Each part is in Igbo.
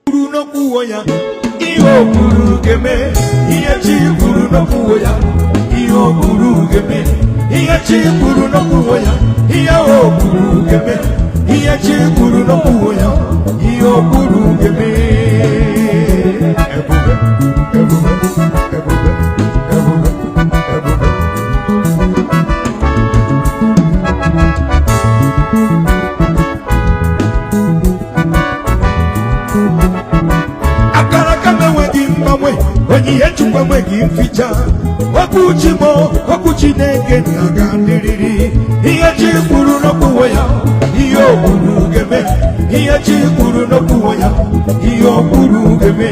Kwuru n'okwu ya, ihe o kwuru ga-eme. Ihe chi kwuru n'okwu ya, ihe o kwuru ga-eme. Ihe chi kwuru n'okwu ya, ihe o kwuru ga-eme. Ihe chi kwuru n'okwu ya, ihe o kwuru ga-eme. Ebube, ebube, ebube, ebube, ebube. Akara aka m enweghị mgbanwe, onyinye Chukwu enweghị mficha. Okwu chi m, okwu Chineke na-aga dịrịrị. Ihe chi kwuru n'okwu ya, ihe o kwuru ga-eme. Ihe chi kwuru n'okwu ya, ihe o kwuru ga-eme.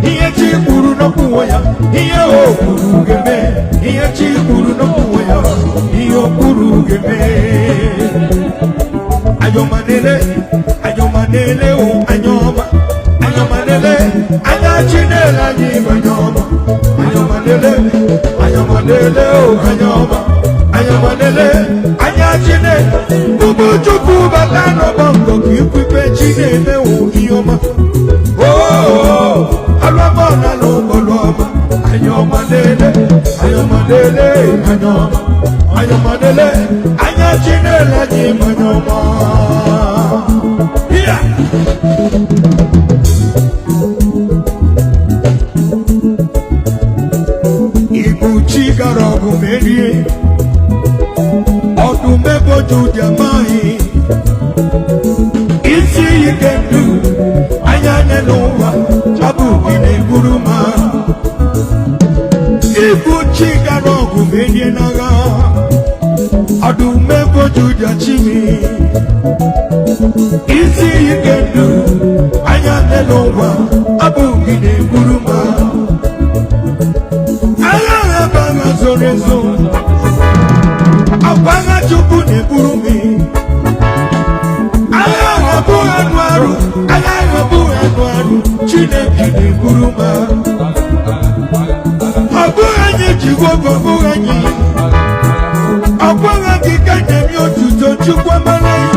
Ihe chi kwuru n'okwu ya, ihe o kwuru ga-eme. Ihe chi kwuru n'okwu ya, ihe o kwuru ga-eme. Anyọmanele, anyọmanele o, anyọma, anyọmanele, anya Chinele anyị bụ anyọma. Anyọmanele, anyọmanele o, anyọma, anyọmanele, anya Chinele. Ụmụ Chukwu, bata n'ọgbọ ngọ ka ikwu ife chi na-eme wụ ihe ọma. Oo, alụọma na n'ụgbọlụọma. Anyọmanele, anyọmanele, anyọma, anyọmanele, anya Chinele anyị bụ anyọma. Yeah. Ibu chi gara ọgụ merie ọdụm ebo Juda maghị isi ike ndụ anya anya n'ụwa abụghị na-eburu ma. Ibu chi gara ọgụ merie n'agha ọdụm ebo Juda chimi isi ike ndụ anya anya n'ụwa abụghị na-eburu ma. Agha ebe agha zoro ezo, akwa agha Chukwu na-eburu m. Agha ahụ abụghị anụ arụ, agha ahụ abụghị anụ arụ, Chineke na-eburu m. Ọ bụghị anyị jigwe oge, ọ bụghị anyị ọ bụghị gị ka na-eme otuto. Chukwu amara ya,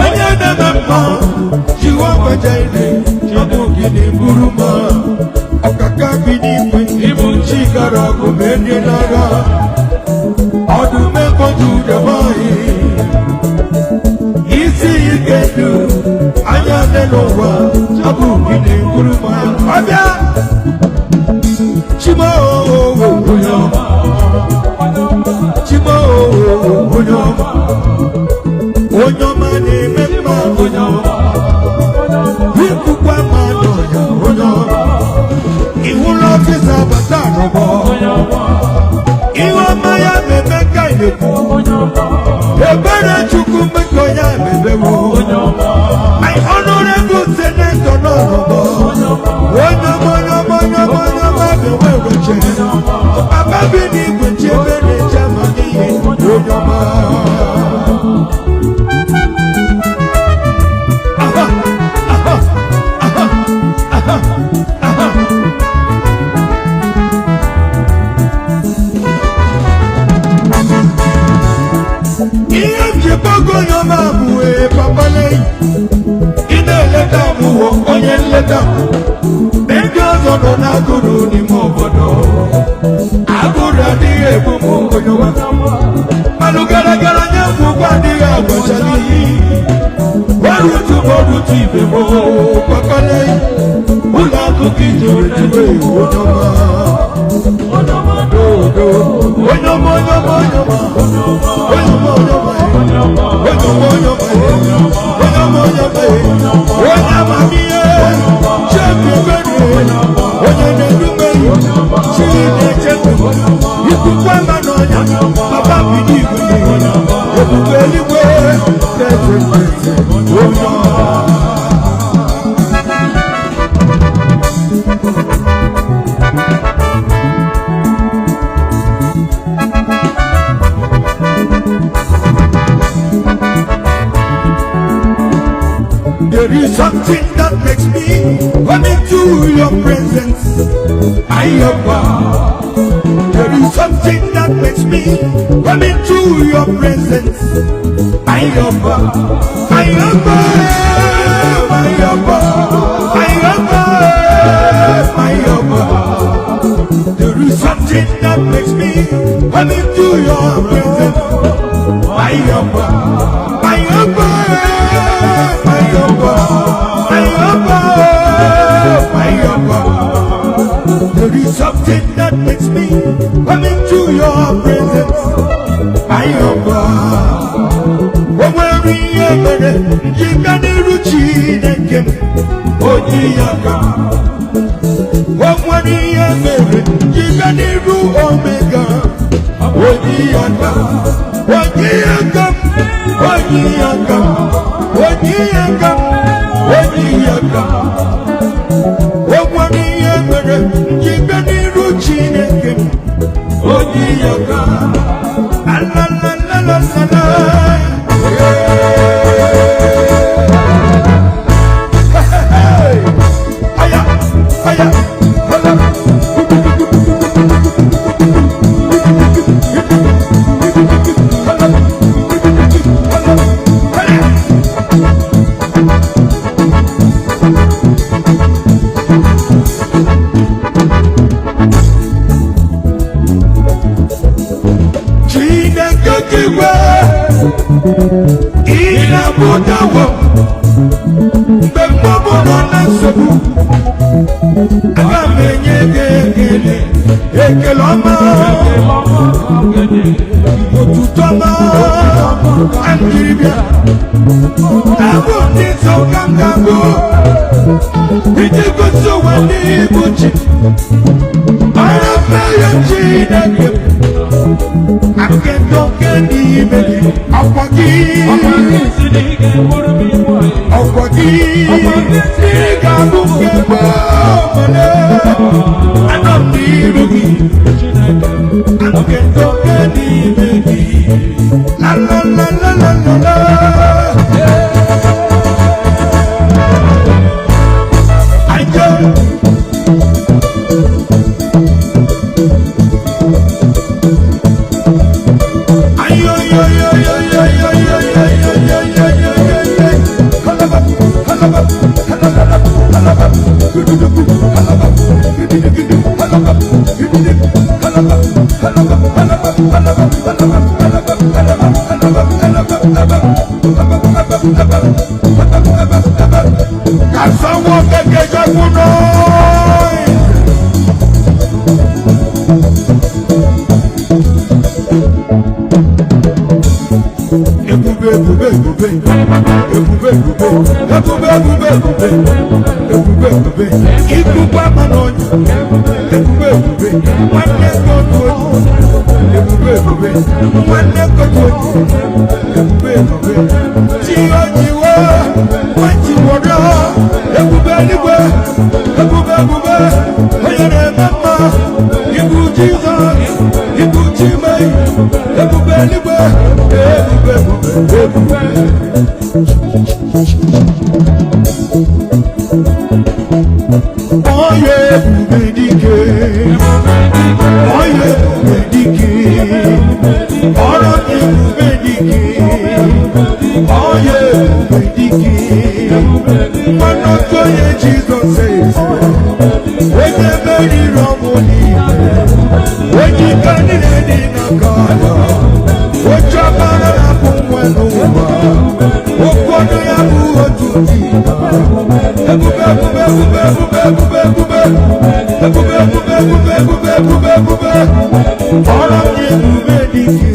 onye na-eme mma, Jehova Jire, ọ bụ gị na-eburu m. Ọkaka bi n'igwe, Ibu chi gara ọgụ merie n'agha ọdụm ebo Juda nwanyị isi ike ndụ anya dị n'ụwa abụ gị na-eburu m. Ọbịa Chimo, onye ọma, Chimo, onye ọma, onye ọma na-eme mma, onye ọma ikukwa mmadụ ya, onye ọma iwụlọ ọfịsa bata n'ụgbọ ihe ọma ya meme ka ị na-ekwu ebere Chukwu mmekọ ya mebewo. My honorable senator nọ n'ụgbọ, onye ọma, onye ọma, onye ọma, onye ọma bewe weche papa bi n'igwe chebe na-eche amamihe, onye ọma. Aha, aha, aha, aha, aha. Ihe m ji gbago onye ọma bụ ee papa n'enyi ị na-eleta m wụ onye nleta m. Ndị ọzọ nọ n'agụrụ n'ime obodo, agụrụ adịghị egbu m, onye ọma. Manụ gara gara nye m ụgwọ adịghị agbacha n'iyi orutu m orutu ibe m. Papa n'enyi ụlọ akụkọ ijere jube, onye ọma, onye ọma, onye ọma, onye ọma, onye ọma, onye ọma, onye ọma, onye ọma, onye ọma, onye ọma, onye amamihe chebiebere, onye na-edume chi na-echebe ikuku ama n'ọnya, papa bi n'igwe, ebube eluigwe na-eze eze, onye ọma. There is something that makes me come into your presence. I am There is something that makes me come into your presence. I am I am I am I something that makes me come into your presence. My helper, my helper, my helper, my helper, my helper. There is something that makes me come into your presence. My helper. O nwere ihe mere ji bịa n'iru Chineke m, onye ya ka. O nwere ihe mere ji bịa n'iru Omega, onye ya ka. Onye ya ka m, onye ya ka m, onye ya ka m, onye ya ka m. O nwere ihe mere ji bịa n'iru Chineke m, onye ya ka. La la la la la la. Aya, aya, hala. Hala, hala. Chineke gị ị na-abụdawo mgbe mmụọ nọ na nsogbu, aga m enye gị ekele, ekele ọma, otuto ọma, ka m jiri bịa. Abụ ndị nsọ ka m ga-abụ iji gosi ụwa ndị bụ chi. Ọrụ mmehie Chineke m, akedoke n'ime gị, ọkwa gị, ọkwa gị, ị ga-abụ nke gboo. Anọ m n'iru gị, akedoke n'ime gị. La la la la la la la. Aje. Kasawo keke jagunoi. Ebube ebube ebube ebube ebube ebube ebube ebube ebube ebube ikuku ama n'ọnya ebube ebube nwanne kotu otu ebube ebube nwanne kotu otu ebube ebube chi ojiwo nwachi wọdọ ebube eluigwe ebube ebube onye na-eme mma ibu Jizọs ibu Chimei ebube eluigwe ebube ebube ebube. Onye ebube dike, onye ebube dike, ọrụ ebube dike, onye ebube dike, mmanụ otu onye Jizọs eze, onye meriri ọnwụ niile, onye ike niile dị n'aka ya, oche ọbara na-abụ nwa n'ụwa, okwu ọnụ ya bụ otu dị. Ebube ebube ebube ebube ebube ebube ebube ebube ebube ebube ebube ebube ọrụ ya ebube dike,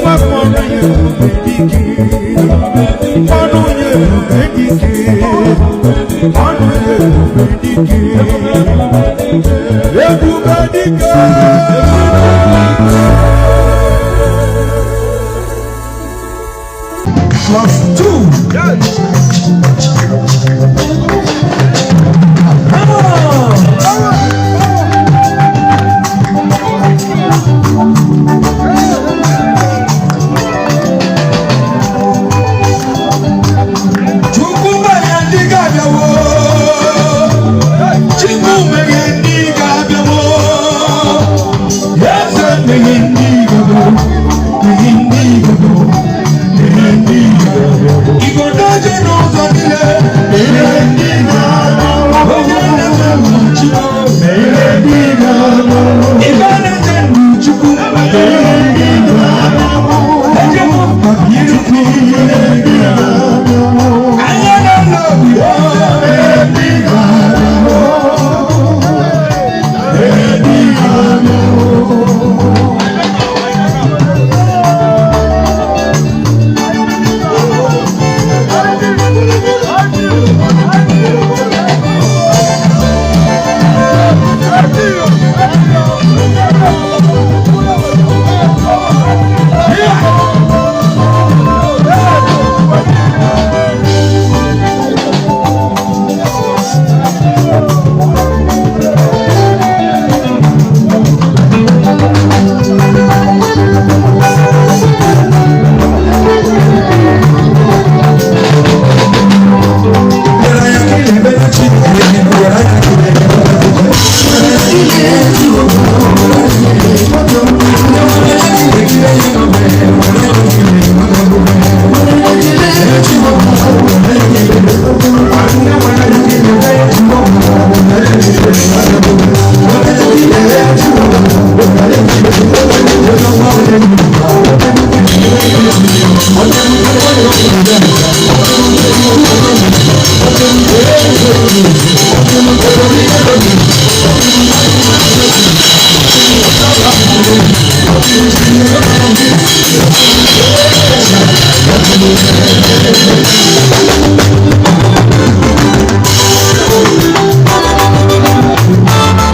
nwa ọrụ ya ebube dike, ọnụ ya ebube dike, ọnụ ya ebube dike, ebube dike. Plus two. Chukwu mere ndị ga-abịawo, Chukwu mere ndị ga-abịawo, Eze mere ndị ga-abịawo, mere ndị ga-abịawo, mere ndị ga-abịawo. Igodo je n'ụzọ niile, mere ndị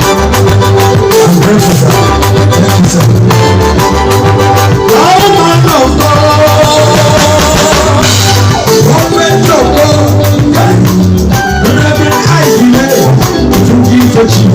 I'm grateful, sir. Thank you, sir. Oh, man of God, prophet of God, Reverend Ike, Fuji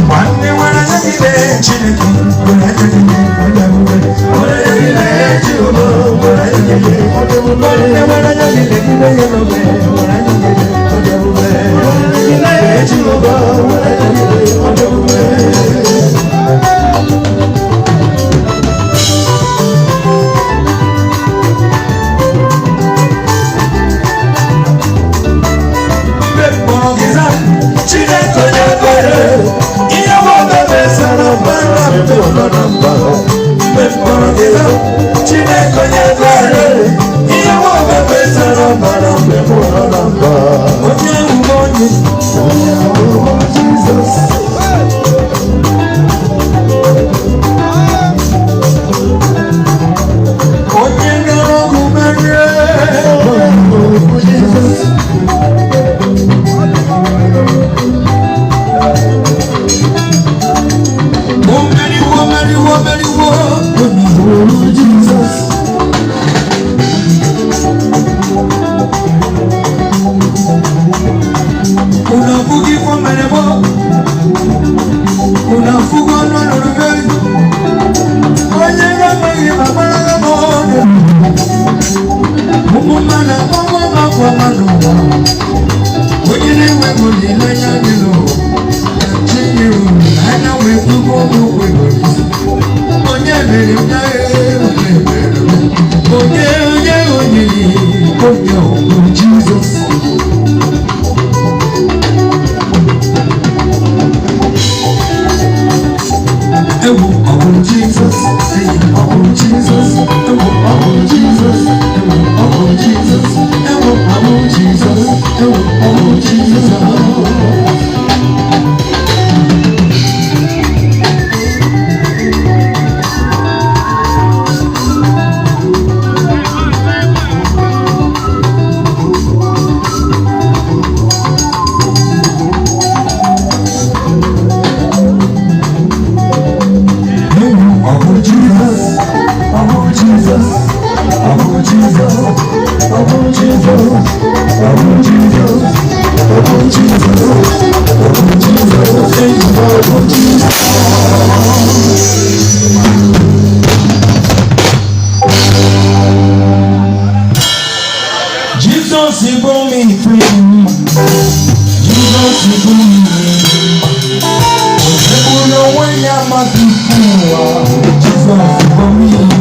Nwanne nwere anya gị lee Chineke, nwere anya gị lee onye ebube. Nwere anya gị lee Jehova, nwere anya gị lee onye ebube. Nwanne nwere anya gị lee ime ya n'obe, nwere anya gị lee onye ebube. Nwere anya gị lee Jehova, nwere anya gị lee onye ebube. Mgbe mkpọrọ gị zaa, Chineke onye ebere, ihe ọma mesara mara mgbe ọ nọ na mba. Mgbe mkpọrọ gị zaa, Chineke onye ebere, ihe ọma mesara mara mgbe m nọ na mba. Onye ahụ bụ onye, onye ahụ bụ Jizọs. Onye gara ọgụ merie, onye ahụ bụ Jizọs. Omeriwo, meriwo, meriwo, onye ahụ bụ Jizọs. Unafuga ifo mere mọ, unafuga ọnụ ọnụrụ mmeri, onye na-amaghị ma mara m ọnụ. Ụmụ mmadụ akpọnwụ m akwa ma n'ụwa, onye na-enweghị olileanya dị n'ụwa, chi nyere olileanya wee kwugo m okwu ego. Onye mere m ya ee, onye mere m. Onye, onye, onye, onye ọ bụ Jizọs. Ewu ọ bụ Jizọs, ee, ọ bụ Jizọs, ewu ọ bụ Jizọs, ewu ọ bụ Jizọs, ewu ọ bụ Jizọs, ewu ọ bụ Jizọs. Ewu ọ bụ Jizọs, ọ bụ Jizọs, ọ bụ Jizọs, ọ bụ Jizọs, ọ bụ Jizọs, ọ bụ Jizọs, ọ bụ Jizọs, ewu ọ bụ Jizọs. Jizọs bụ m ife m, Jizọs bụ m ihe. Onye onwe ya maka ife ụwa, Jizọs bụ m ihe.